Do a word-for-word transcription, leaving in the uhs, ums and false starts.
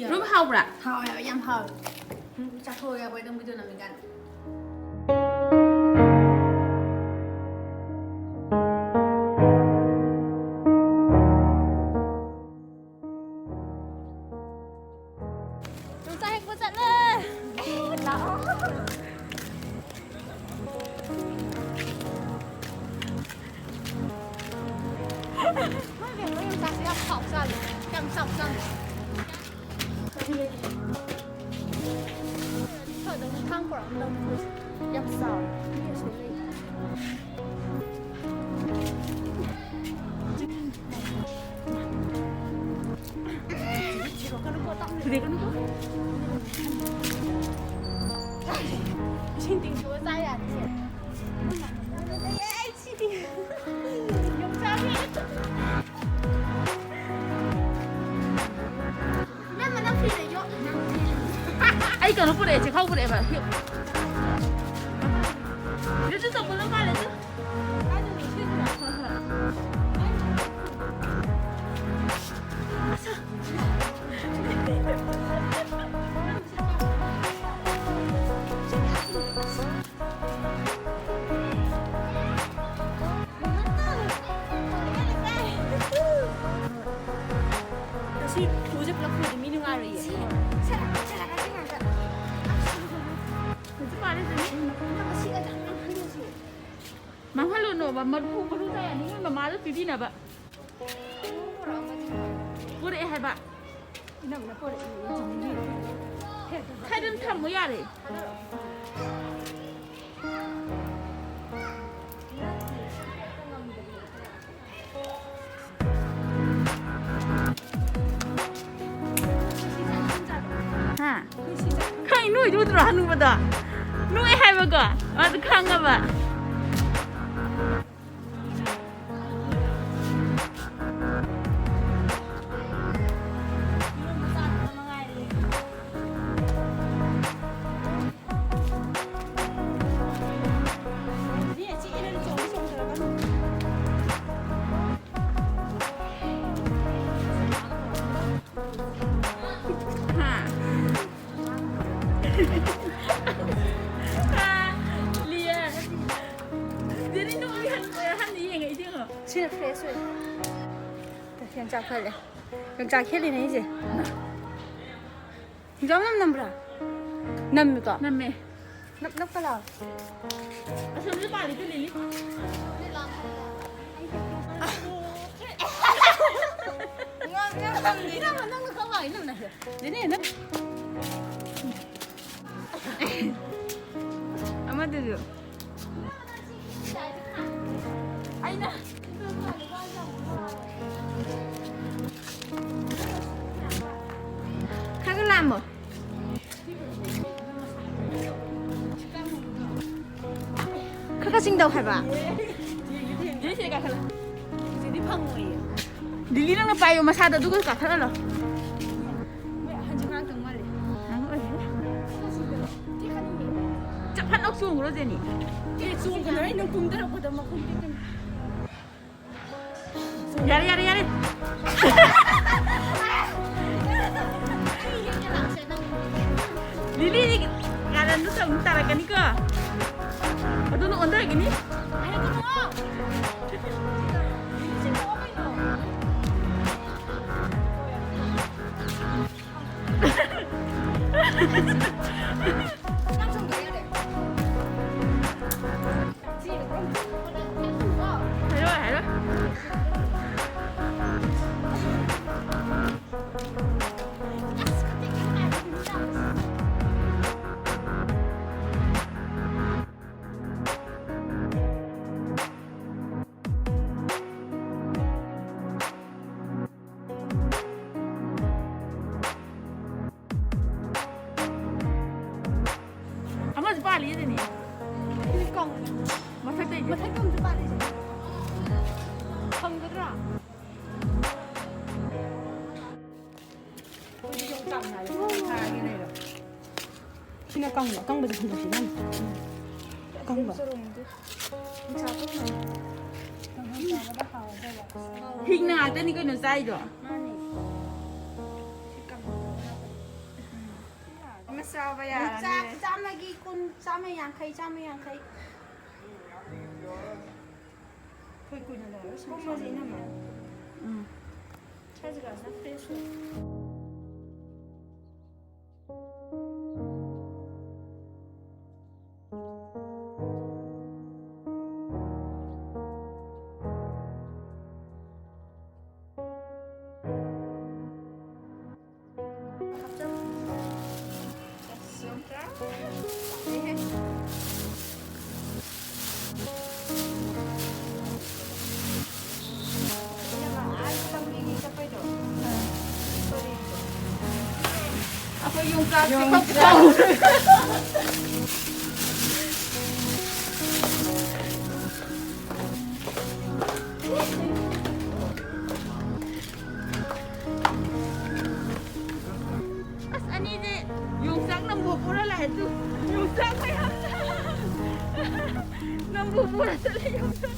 Room ꯍꯥꯎꯕ꯭ꯔꯥ? ꯍꯥꯎꯋꯦ, ꯌꯥꯝ ꯍꯥꯎꯋꯦ꯫ ꯎꯝ, ꯆꯥꯊꯣꯛꯑꯒꯦ ꯑꯩꯈꯣꯏ ꯑꯗꯨꯝ video ꯅꯝꯃꯤꯀꯥꯟꯗ꯫ ꯌꯣꯡꯆꯥꯛ ꯍꯦꯛꯄ ꯆꯠꯂꯦ꯫ ꯂꯥꯛꯑꯣ꯫ ꯃꯣꯏ ꯕꯦꯝꯃ ꯌꯣꯡꯆꯥꯛꯁꯦ ꯌꯥꯝ ꯍꯥꯎ ꯆꯥꯠꯅꯤ꯫ ꯌꯥꯝ ꯆꯥꯎ ꯆꯥꯠꯅꯤ꯫ ꯐꯗꯧꯅꯤ, ꯊꯥꯡ ꯄꯨꯔꯛꯑꯝꯗꯧꯅꯤ꯫ ꯌꯥꯝ ꯆꯥꯎꯔꯦ꯫ ꯃꯤ ꯑꯁꯤꯗ ꯂꯩ꯫ ꯊꯨꯗꯦꯛꯀꯅꯨꯀꯣ꯫ ꯏꯁꯤꯡ ꯇꯤꯡꯊꯣꯛꯑ ꯆꯥ ꯌꯥꯅꯤꯌꯦ꯫ ꯑꯩ ꯁꯤꯗꯤ ꯌꯣꯡꯆꯥꯛꯅꯦ꯫ ꯏꯅꯝꯃ, ꯅꯪ ꯐꯤ ꯂꯩꯌꯣ꯫ ꯑꯩ ꯀꯩꯅꯣ ꯄꯨꯔꯛꯑꯦ, ꯆꯦꯈꯥꯎ ꯄꯨꯔꯛꯑꯦꯕ꯫ ꯁꯤꯗꯁꯨ ꯆꯝꯐꯨꯠ ꯑꯃ ꯃꯥꯜꯂꯦ, ꯇꯨ꯫ ꯁꯤ ꯎꯁꯦ ꯄꯨꯂꯞ ꯄꯨꯔꯗꯤ ꯃꯤ ꯅꯨꯡꯉꯥꯏꯔꯣꯏꯌꯦ꯫ ꯁꯤ, ꯁꯤ, ꯁꯤ, ꯁꯤ ꯉꯥꯛꯇ꯫ ꯍꯧꯖꯤꯛ ꯃꯥꯜꯂꯦ, ꯁꯤꯅꯤ꯫ ꯁꯤꯒ ꯆꯥꯛ ꯃꯥꯡꯍꯜꯂꯁꯤ꯫ ꯃꯥꯡꯍꯜꯂꯨꯅꯣꯕ, ꯃꯔꯨ, ꯃꯔꯨ ꯆꯥ ꯌꯥꯅꯤ꯫ ꯃꯣꯏ ꯃꯃꯥꯗ ꯄꯤꯕꯤꯅꯕ꯫ ꯄꯨꯔꯛꯑꯦ ꯍꯥꯏꯕ꯫ ꯏꯅꯝꯃꯅ ꯄꯨꯔꯛꯏ꯫ ꯈꯔ ꯑꯗꯨꯝ ꯊꯝꯃꯨ ꯌꯥꯔꯦ꯫ ꯍꯥ? ꯈꯪꯉꯤ, ꯅꯣꯏꯗꯨ ꯎꯗ꯭ꯔꯣ, ꯍꯅꯨꯕꯗꯣ? ꯅꯣꯏ ꯍꯥꯏꯕꯀꯣ, ꯃꯥꯗꯣ ꯈꯪꯉꯕ꯫ ꯌꯣꯡꯆꯥꯛ ꯈꯜꯂꯦ꯫ ꯌꯣꯡꯆꯥꯛ ꯈꯦꯠꯂꯤꯅꯦ ꯑꯩꯁꯦ꯫ ꯌꯣꯡꯆꯥꯛ ꯅꯝ ꯅꯝꯕ꯭ꯔꯥ? ꯅꯝꯃꯤꯀꯣ? ꯅꯝꯃꯦ꯫ ꯅꯞ ꯅꯞꯀ ꯂꯥꯎ꯫ ꯑꯁꯣꯝꯗ ꯄꯥꯜꯂꯤꯗꯨ ꯂꯤꯂꯤ꯫ ꯉꯥꯡ-, ꯉꯥꯡ-, ꯉꯥꯡ-, ꯏꯅꯝꯃ, ꯅꯪꯅ ꯀꯃꯥꯏꯅ ꯅꯝꯅ ꯍꯦ? ꯂꯤꯂꯤ, ꯅꯪ꯫ ꯑꯃꯗꯨꯁꯨ꯫ ꯑꯩꯅ ꯈꯔ ꯂꯥꯝꯃꯣ꯫ ꯈꯔ ꯈꯔ ꯆꯤꯡꯗꯧ ꯍꯥꯏꯕ꯫ ꯂꯤꯂꯤ ꯅꯪꯅ ꯄꯥꯏꯌꯣ ꯃꯁꯥꯗ, ꯑꯗꯨꯒ ꯀꯥꯈꯠꯍꯜꯂꯣ꯫ ꯍꯟꯖꯤꯟ ꯉꯥꯛꯇꯪ ꯃꯥꯜꯂꯦ꯫ ꯉꯥꯡꯉꯛꯑꯣꯏꯍꯦ꯫ ꯆꯞ ꯐꯠ ꯂꯥꯎ ꯆꯣꯡꯈ꯭ꯔꯣ ꯖꯦꯅꯤ꯫ ꯑꯦ, ꯆꯣꯡꯒꯅꯨ, ꯑꯩ ꯅꯪ ꯀꯨꯝꯊꯔꯛꯄꯗ ꯃꯈꯣꯡ ꯇꯦꯛꯀꯅꯤ꯫ ꯌꯥꯔꯦ, ꯌꯥꯔꯦ, ꯌꯥꯔꯦ꯫ ꯂꯤꯂꯤ, ꯀꯥꯔꯟꯗꯨ ꯇꯧꯅꯨ, ꯇꯥꯔꯛꯀꯅꯤꯀꯣ꯫ ꯑꯗꯨꯅ ꯑꯣꯟꯊꯈꯤꯅꯤ꯫ ꯍꯥꯏꯔꯣꯏ, ꯍꯥꯏꯔꯣꯏ꯫ ꯑꯃꯁꯨ ꯄꯥꯜꯂꯤ ꯑꯗꯨꯅꯤ꯫ ꯁꯤꯗꯤ ꯀꯪꯉꯦ꯫ ꯃꯊꯛꯇꯩꯗꯤ꯫ ꯃꯊꯛꯇ ꯑꯃꯁꯨ ꯄꯥꯜꯂꯤꯁꯦ꯫ ꯐꯪꯒꯗ꯭ꯔꯥ? ꯁꯤꯅ ꯀꯪꯕ, ꯑꯀꯪꯕꯁꯦ ꯍꯨꯟꯗꯣꯛꯁꯤ ꯏꯕꯦꯝꯃ꯫ ꯑꯀꯪꯕ꯫ ꯍꯤꯡꯅ ꯉꯥꯛꯇꯅꯤ ꯀꯩꯅꯣ ꯆꯥꯏꯗꯣ꯫ ꯑꯃ ꯆꯥꯕ ꯌꯥꯔꯅꯤ꯫ ꯆꯥ-, ꯆꯥꯝꯃꯒꯤ ꯀꯨꯟ, ꯆꯥꯝꯃ ꯌꯥꯡꯈꯩ, ꯆꯥꯝꯃ ꯌꯥꯡꯈꯩ꯫ ꯑꯩꯈꯣꯏ ꯀꯨꯏꯅ ꯂꯩꯔꯔꯣꯏ꯫ ꯀꯨꯝꯃꯁꯤ ꯏꯅꯝꯃ꯫ ꯎꯝ꯫ ꯁ꯭ꯋꯥꯏꯁꯦ ꯐꯖꯅ fresh ꯑꯣꯏ꯫ ꯑꯩꯈꯣꯏ ꯌꯣꯡꯆꯥꯛꯁꯦ ꯌꯣꯡꯆꯥꯛ꯫ ꯀꯛꯄ ꯍꯧꯔꯦ꯫ ꯑꯁ, ꯑꯅꯤꯁꯦ ꯌꯣꯡꯆꯥꯛ ꯅꯝꯕꯨ ꯄꯨꯔ ꯂꯥꯛꯑꯦ ꯇꯨ꯫ ꯌꯣꯡꯆꯥꯛ ꯃꯌꯥꯝ ꯅꯝꯕꯨ ꯄꯨꯔ ꯆꯠꯂꯦ ꯌꯣꯡꯆꯥꯛ꯫